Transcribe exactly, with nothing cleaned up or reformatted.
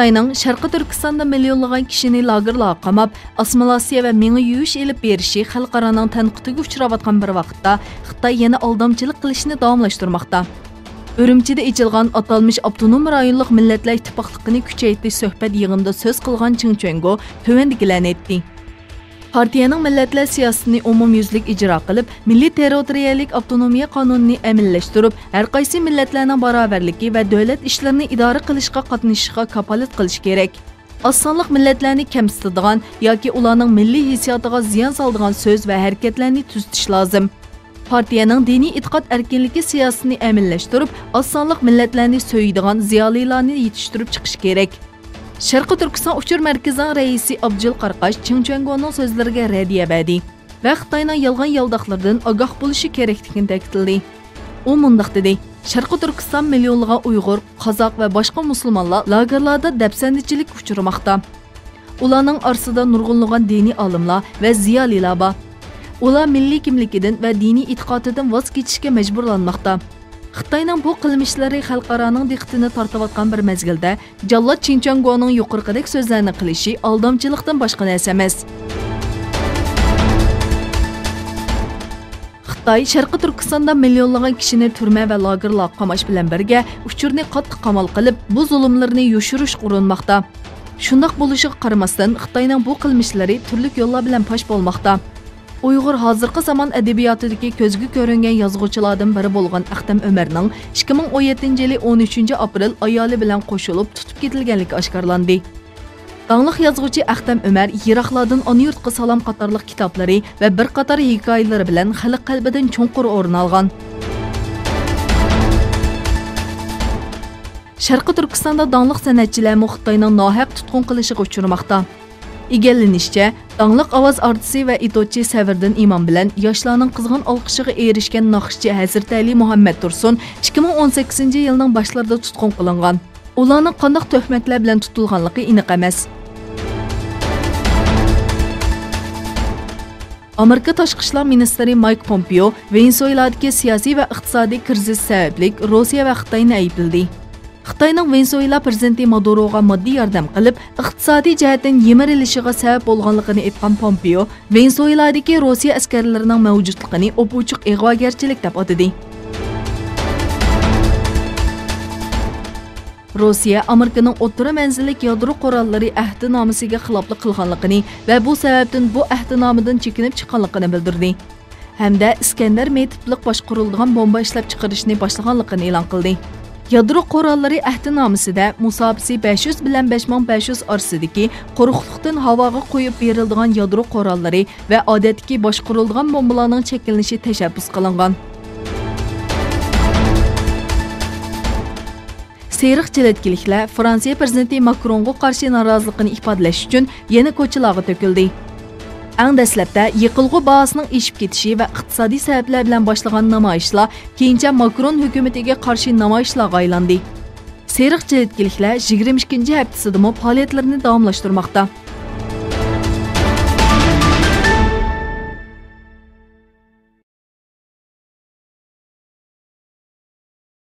خىتاينىڭ شەرقىي تۈركىستاندا مىليونلىغان كىشىنى لاگېرلارغا قاماپ، ئاسسىمىلياتسىيە ۋە مېڭە يۇيۇش ئېلىپ بېرىشى خەلقئارانىڭ تەنقىدىگە ئۇچراۋاتقان بىر ۋاقىتتا، خىتاي يەنە ئالدامچىلىق قىلىشنى داۋاملاشتۇرماقتا. ئۈرۈمچىدە ئېچىلغان ئاتالمىش ئاپتونوم رايونلۇق مىللەتلەر ئىتتىپاقلىقىنى كۈچەيتىش سۆھبەت يىغىنىدا سۆز قىلغان چېڭ چۈەنگو تۆۋەندىكىلەرنى ئېيتتى. پارتىيەنىڭ مىللەتلەر سىياسىتىنى ئومۇميۈزلۈك ئىجرا قىلىپ، مىللىي تېررىتورىيەلىك ئاپتونومىيە قانۇنىنى ئەمەلىيلەشتۈرۈپ، ھەرقايسى مىللەتلەرنىڭ باراۋەرلىكى ۋە دۆلەت ئىشلىرىنى ئىدارە قىلىشقا قاتنىشىشىغا كاپالەت قىلىش كېرەك. ئاز سانلىق مىللەتلەرنى كەمسىتىدىغان ياكى ئۇلارنىڭ مىللىي ھېسسىياتىغا زىيان سالىدىغان سۆز ۋە ھەرىكەتلەرنى تۈزىتىش لازىم. پارتىيەنىڭ دىنىي ئېتىقاد ئەركىنلىكى سىياسىتىنى ئەمەلىيلەشتۈرۈپ، ئاز سانلىق مىللەتلەرنى سۆيىدىغان زىيالىيلارنى يېتىشتۈرۈپ چىقىشى كېرەك. شەرقىي تۈركىستان ئۇچۇر مەركىزىنىڭ رەئىسى ئابجىل قاراقاش چېڭ چۈەنگونىڭ سۆزلىرىگە رەددىيە بەردى ۋە خىتاينىڭ يالغان-ياۋىداقلىرىدىن ئاگاھ بولۇشى كېرەكلىكىنى تەكىتلىدى. ئۇ مۇنداق دېدى: شەرقىي تۈركىستان مىليونلىغان ئۇيغۇر، قازاق ۋە باشقا مۇسۇلمانلار لاگېرلاردا دەپسەندىچىلىككە ئۇچرىماقتا. ئۇلارنىڭ ئارىسىدا نۇرغۇنلىغان دىنىي ئالىملار ۋە زىيالىيلار بار. ئۇلار مىللىي كىملىكىدىن ۋە دىنىي ئېتىقادىدىن ۋاز كېچىشكە مەجبۇرلانماقتا. خىتاينىڭ بۇ قىلمىشلىرى خەلقئارانىڭ دىققىتىنى تارتىۋاتقان بىر مەزگىلدە، جاللات چېڭ چۈەنگونىڭ يۇقىرىقىدەك سۆزلەرنى قىلىشى ئالدامچىلىقتىن باشقا نەرسە ئەمەس. خىتاي شەرقىي تۈركىستاندا مىليونلىغان كىشىنى تۈرمە ۋە لاگېرلارغا قاماش بىلەن بىرگە، ئۇچۇرنى قاتتىق قامال قىلىپ، بۇ زۇلۇملىرىنى يوشۇرۇشقا ئۇرۇنماقتا. شۇنداق بولۇشىغا قارىماستىن، خىتاينىڭ بۇ قىلمىشلىرى تۈرلۈك يوللار بىلەن پاش بولماقتا. ئۇيغۇر ھازىرقى زامان ئەدەبىياتىدىكى كۆزگە كۆرۈنگەن يازغۇچىلاردىن بىرى بولغان ئەختەم ئۆمەرنىڭ ئىككى مىڭ ئون يەتتىنچى يىلى ئون ئۈچىنچى ئاپرېل ئايالى بىلەن قوشۇلۇپ تۇتۇپ كېتىلگەنلىكى ئاشكارىلاندى. داڭلىق يازغۇچى ئەختەم ئۆمەر يىراقلاردىن ئانا يۇرتقا سالام قاتارلىق كىتابلىرى ۋە بىر قاتار ھېكايىلىرى بىلەن خەلق قەلبىدىن چوڭقۇر ئورۇن ئالغان. شەرقىي تۈركىستاندا داڭلىق سەنئەتچىلەرمۇ خىتاينىڭ ناھەق تۇتقۇن قىلىشىغا ئۇچرىماقتا. ئىگىلىنىشىچە، داڭلىق ئاۋاز ئارتىسى ۋە ئىتوچى سەۋرىدىن ئىمام بىلەن ياشلارنىڭ قىزغىن ئالقىشىغا ئېرىشكەن ناخشىچى ھەزرىتەلى مۇھەممەد تۇرسۇن ئىككى مىڭ ئون سەككىزىنچى يىلنىڭ باشلىرىدا تۇتقۇن قىلىنغان. ئۇلارنىڭ قانداق تۆھمەتلەر بىلەن تۇتۇلغانلىقى ئېنىق ئەمەس. ئامېرىكا تاشقى ئىشلار مىنىستىرى مايك پومپېئو ۋېنېزۇېلادىكى سىياسىي ۋە ئىقتىسادىي كىرىزىس سەۋەبلىك روسىيە ۋە خىتاينى ئەيىبلىدى. خىتاينىڭ ۋېنېزۇېلا پىرېزىدېنتى مادۇروغا ماددىي ياردەم قىلىپ، ئىقتىسادىي جەھەتتىن يىمىرىلىشىغا سەۋەب بولغانلىقىنى ئېيتقان پومپېئو، ۋېنېزۇېلادىكى روسىيە ئەسكەرلىرىنىڭ مەۋجۇتلۇقىنى ئوپئوچۇق ئىغۋاگەرچىلىك دەپ ئاتىدى. روسىيە ئامېرىكىنىڭ ئوتتۇرا مەنزىللىك يادرو قوراللىرى ئەھدىنامىسىگە خىلاپلىق قىلغانلىقىنى ۋە بۇ سەۋەبتىن بۇ ئەھدىنامىدىن چېكىنىپ چىققانلىقىنى بىلدۈردى ھەمدە ئىسكەندەر مې تىپلىق باشقۇرۇلىدىغان بومبا ئىشلەپ چىقىرىشنى باشلىغانلىقىنى ئېلان قىلدى. يادرو قوراللىرى ئەھدىنامىسىدە مۇساپىسى بەش يۈز بىلەن بەش مىڭ بەش يۈز ئارىسىدىكى قۇرۇقلۇقتىن ھاۋاغا قويۇپ بېرىلىدىغان يادرو قوراللىرى ۋە ئادەتتىكى باشقۇرۇلىدىغان بومبىلارنىڭ چەكلىنىشى تەشەببۇس قىلىنغان. سېرىق جىلىتكىلىكلەر فرانسىيە پىرېزىدېنتى ماكرونغا قارشى نارازىلىقىنى ئىپادىلەش ئۈچۈن يەنە كوچىلارغا تۆكۈلدى. ئەڭ دەسلەپتە يېقىلغۇ باھاسىنىڭ ئېشىپ كېتىشى ۋە ئىقتىسادىي سەۋەبلەر بىلەن باشلىغان نامايىشلار كېيىنچە ماكرون ھۆكۈمىتىگە قارشى نامايىشلارغا ئايلاندى. سېرىق جىلىتكىلىكلەر يىگىرمە ئىككىنچى ھەپتىسىدىمۇ پائالىيەتلىرىنى داۋاملاشتۇرماقتا.